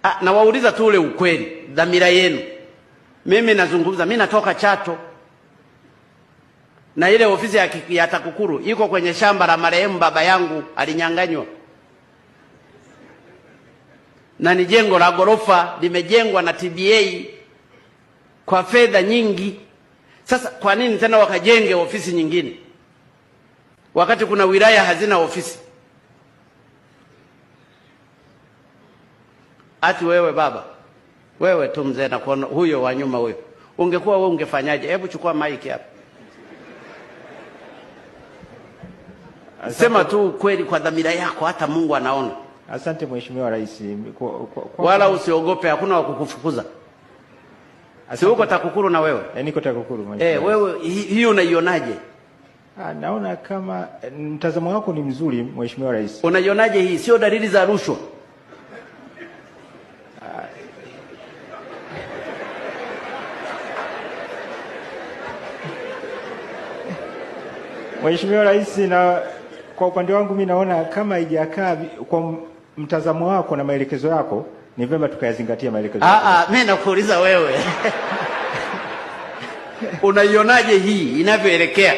Ah, nawauliza tu ule ukweli, dhamira yenu. Mimi nazungumza, mimi natoka Chato na ile ofisi ya TAKUKURU iko kwenye shamba la marehemu baba yangu, alinyang'anywa, na ni jengo la ghorofa limejengwa na TBA kwa fedha nyingi. Sasa kwa nini tena wakajenge ofisi nyingine wakati kuna wilaya hazina ofisi? Ati wewe baba, wewe tu mzee, na kuona huyo wa nyuma huyo, ungekuwa wewe ungefanyaje? Hebu chukua maiki hapa, sema tu ukweli kwa dhamira yako, hata Mungu anaona. Asante Mheshimiwa Rais. Wala usiogope, hakuna wa kukufukuza. Si uko TAKUKURU na wewe? Niko TAKUKURU Mheshimiwa. Wewe hiyo unaionaje? Naona kama mtazamo wako ni mzuri Mheshimiwa Rais. Unaionaje hii? Sio dalili za rushwa? Mheshimiwa Rais, na kwa upande wangu mimi naona kama haijakaa kwa mtazamo wako na maelekezo yako, ni vyema tukayazingatia maelekezo yako. Mimi nakuuliza wewe. Unaionaje hii inavyoelekea?